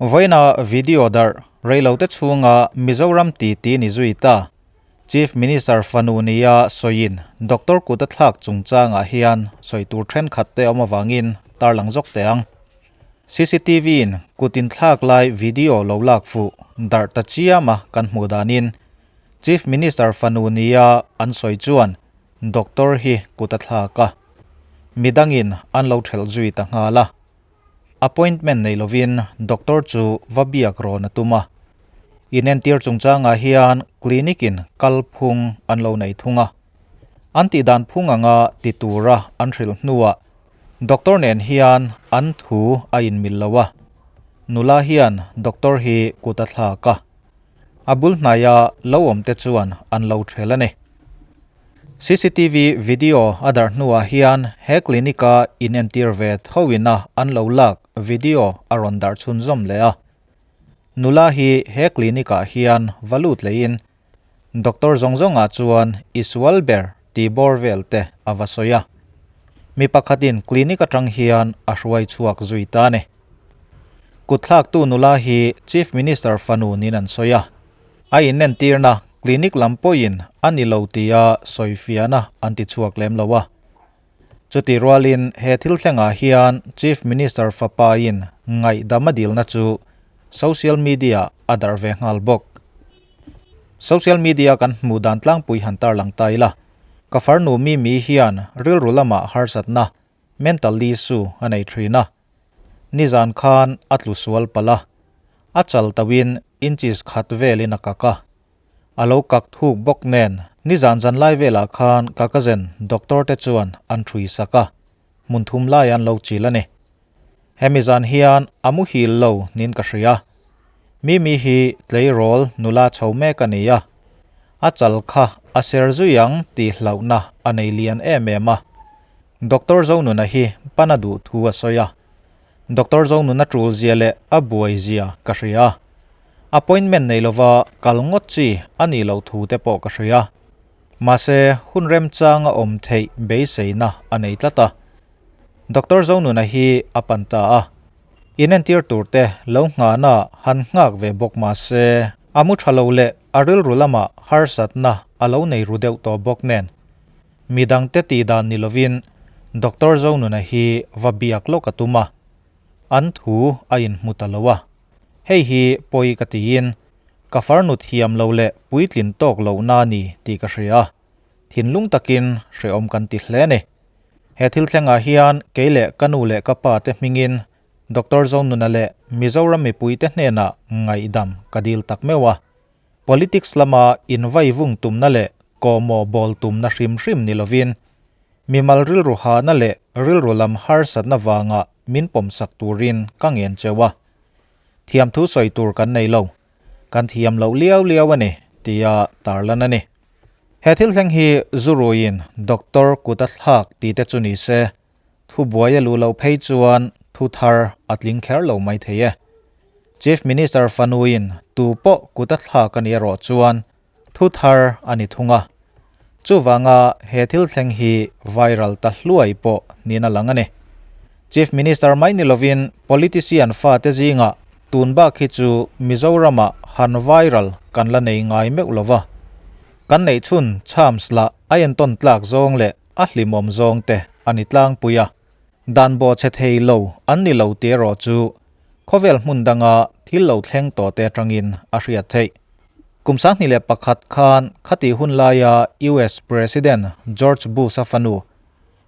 Vawiina video darh reilote chhunga Mizoram titi ni zui ta. Chief Minister fanu nia sawiin Doctor kut a thlak chungchangah hian sawi tur thenkhat te awm avangin tarlang zawk teh ang. CCTV in kut inthlak lai video lo lak fuh darh ta chiam a kan hmuh danin Chief Minister fanu nia an sawi chuan Doctor hi kut a thlak a, midangin an lo thelh zui ta nghal a. Appointment nei lovin doctor chu va biak rawn a tum a. Inentir chungchangah hian clinic in kalphung an lo nei thung a. An tihdan phung anga ti tura an hrilh hnuah doctor nen hian an thu a inmil lo a. Nula hian doctor hi kut a thlak a. A bul hnaia lo awm te chuan an lo ṭhel a ni. Cctv video a darh hnuah hian he clinic-a inentir ve thoina an lo lak video a rawn darh chhunzawm leh a. Nula hi he clinic-ah hian va lut lehin doctor zawng zawngah chuan i sual ber tih bawr vel te a va sawi a. Mi pakhatin clinic atang hian a hruai chhuak zui ta a ni. Kutthlaktu nula hi Chief Minister fanu niin an sawi a. A inentirna clinic lam pawhin a ni lo tia sawifiahna an ti chhuak lem lo a. Chutih rualin he thil thlengah hian Chief Minister fapain ngaihdam a dilna chu social media a darh ve nghal bawk. Social media kan hmuh dan tlangpui han tarlang ta ila, ka farnu Mimi hian rilru lamah harsatna, mental issue, a nei thin a. Nizan khan a tlu sual palh a, a chal tauhin inches khat velin a kak a. A lo kak thuk bawk nen nizan zan lai velah khan ka cousin doctor te chuan an ṭhui sak a, hmun thum lai an lo chil a ni. Hemi zan hian a muhil lo niin ka hria. Mimi hi tleirawl nula chho mek a ni a, a chal kha a ser zui ang tih hlauhna a nei lian em em a. Doctor Zonuna hi pana duh thu a sawi a, Doctor Zonuna tul zia leh a buai zia ka hria. Appointment nei lova kal ngawt chi a nih loh thu te pawh ka hria. Mahse, hun remchang a awm theih beiseina a nei tlat a. Doctor Zonuna hi a pan ta a. Inentir tur te lo nghahna han nghak ve bawk mahse, a mu tha lo leh a rilru lamah harsatna a lo nei ru deuh tawh bawk nen. Midangte tih dan ni lovin Doctor Zonuna hi va biak lawk a tum a, an thu a inhmu ta lo a. Hei hi pawi ka tiin ka farnu thiam lo leh puitlin tawk lohna a ni tih ka hria a, thinlung takin hrehawm kan ti hle a ni. He thil thlengah hian kei leh ka nu leh ka pa te hmingin Doctor Zonuna leh Mizoram mipuite hnenah ngaihdam ka dil tak meuh a. Politics lama invaivung tumna leh kawhmawh bawl tumna hrim hrim ni lovin, mimal rilru hahna leh rilru lam harsatna vanga min pawmsak turin ka ngen cheu a. Thiamthu sawi tur kan nei lo, kan thiam loh liau liau a ni, tia tarlan a ni. He thil thleng hi Zuruiin doctor kut a thlak tih te chu ni se, Thubuai a luh loh phei chuan thu thar a tling kher lo mai thei e. Chief Minister fanuin tu pawh kut a thlak a nih erawh chuan thu thar a ni thung a. Chuvanga he thil thleng hi viral ta hluai pawh niin a lang a ni. Chief Minister mai ni lovin politician fate zingah tun bak hi chu Mizoramah han viral kan la nei ngai meuh lova. Kan neih chhun chhams lah a entawn tlak zawng leh A hlimawm zawng te a ni tlangpui a, dan bawh chhe thei lo an ni lo tih erawh chu khawvel hmun danga thil lo thleng tawh te atangin a hriat theih. Kum 2001 khan khatih hun laia US President George Bush-a fanu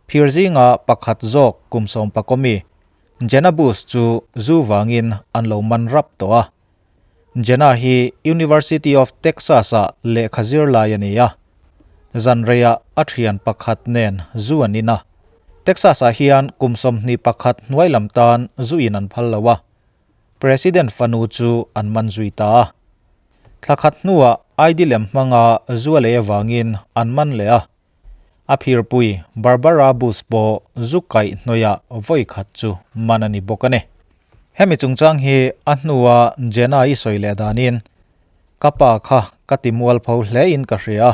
phir zinga pakhat zawk kum sawmpakawmi Jenna Bush chu zu vangin an lo man rap tawh a. Jenna hi University of Texas-ah lehkha zir lai a ni a, zanreiah a thian pakhat nen zu an in a. Texas-ah hian kum 21 hnuai lam tan zu in an phal lo a, President fanu chu an man zui ta a. Thla khat hnuah ID lem hmanga zu a lei avangin an man leh a. A phirpui Barbara Bush pawh zu kaih hnawihah vawi khat chu man a ni bawk a ni. Hemi chungchang hi a hnua Jenna i sawi leh danin, Ka pa kha ka ti mualpho hlein ka hria a,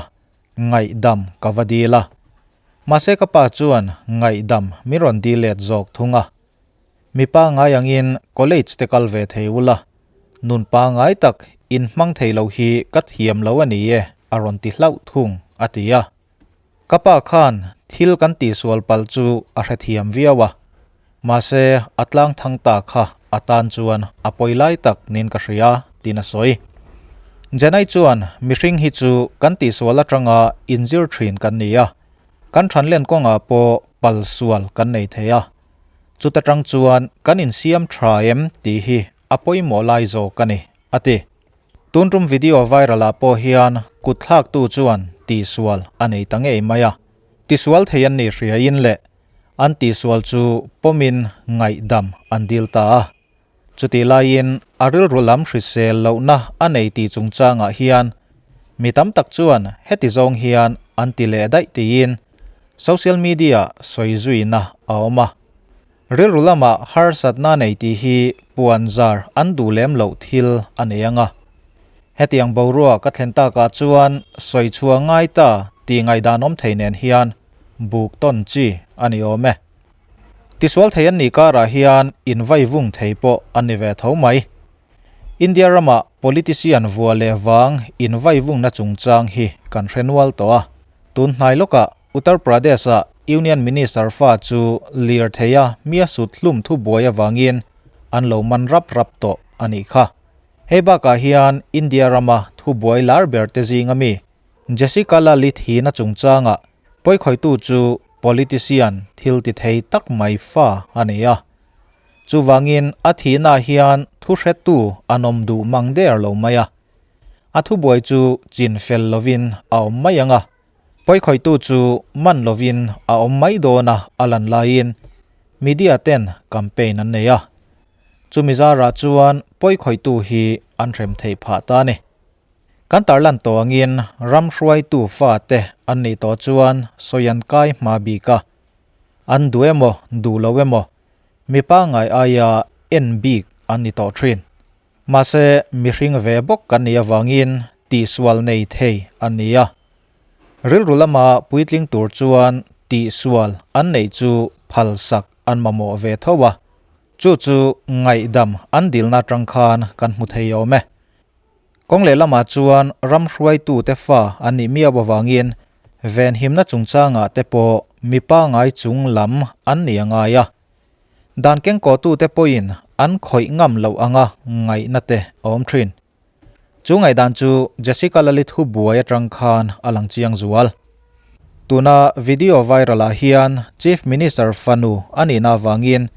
ngaihdam ka va dil a. Mahse ka pa chuan ngaihdam min rawn dil let zawk thung a. Mipa ngai angin college te kal ve thei ula. Nun pangai tak in hmang thei lo hi ka thiam lo a ni e a rawn ti hlauh thung a ti a. Ka pa khan thil kan tihsual palh chu a hrethiam viau a, mahse a tlang thang ta kha a tan chuan a pawi lai tak niin ka hria tiin a sawi. Jenai chuan mihring hi chu kan tihsual atanga inzir thin kan ni a, kan thanlen kawngah pawh pal sual kan nei thei a, chuta tang chuan kan insiam tha em tih hi a pawimawh lai zawk a ni, a ti. Tun tum video viral ah pawh hian kut thlaktu chuan tihsual a nei ta ngei mai a, tisual thei an nih hriain leh an tihsual chu pawmin ngaihdam an dil ta a. Chutih laiin a rilru lam hrisel lohna a nei tih chungchangah hian mi tam tak chuan heti zawng hian an ti leh daih tiin social media sawi zuina a awm a. Rilru lama harsatna nei tih hi puan zar an duh lem loh thil a nei ang a. Hetiang boruak ka thlen takah chuan sawi chhuah ngai ta tih ngaihdan awm thei nen hian buk tawn chi a ni awm e. Tisual thei an nih karah hian invai vung thei pawh an ni ve tho mai. India rama politician vua leh vang invai vungna chungchang hi kan hre nual tawh a. Tun hnai lawkah Uttar Pradesh-a Union Minister fa chu lirtheia mia sut hlum thubuai avangin an lo man rap rap tawh a nih kha. Hei bakah hian India rama thubuai lar ber te zinga mi Jessica Lalit hina chungchanga pawikhawitu chu politician thil ti thei tak mai fa a ni a. Chuvangin a thihnaah hian thuhretu an awm duh mang der lo mai a. A thubuai chu chin fel lovin a awm mai ang a. Pawikhawitu chu man lovin a awm mai dawn a a lan laiin media ten campaign an nei a. Chumi zarah chuan pawikhawitu hi an hrem theih phah ta a ni. Kan tarlan tawh angin ram hruaitu fate an nih tawh chuan sawi an kai hma bik a. An duh emaw duh lo emaw mi pangngai aia en bik an ni tawh thin. Mahse, mihring ve bawk kan nih avangin tihsual nei thei an ni a. Rilru lama puitling tur chuan tihsual an neih chu phalsak an mamawh ve tho a, chu chu ngaihdam an dilna atang khan kan hmu thei awm e. Kawng leh lamah chuan ram hruaitute fa an nih miau avangin venhimna chungchangah te pawh mipa ngai chung lam an nih a ngai a. Dan kengkawhtute pawhin an khawih ngam loh anga ngaihna te a awm thin. Chu ngaihdan chu Jessica Lalit hu buai atang khan a lang chiang zual. Tuna video viral ah hian Chief Minister fanu a nihna avangin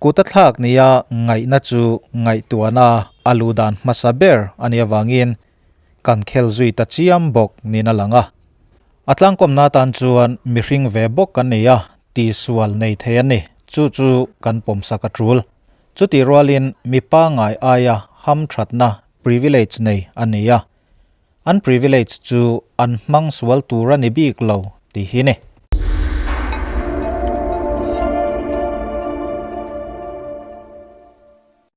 kut a thlak nia ngaihna chu ngaihtuahna a luh dan hmasa ber a nih avangin kan khel zui ta chiam bawk niin a lang a. A tlangkawmna atan chuan mihring ve bawk kan nei a, tihsual nei thei a ni. Chu chu kan pawmsak a tul. Chutih rualin mi pangngai aia hamthatna, privilege, nei a ni a. An privilege chu an hmang sual tur a ni bik lo tih hi ni.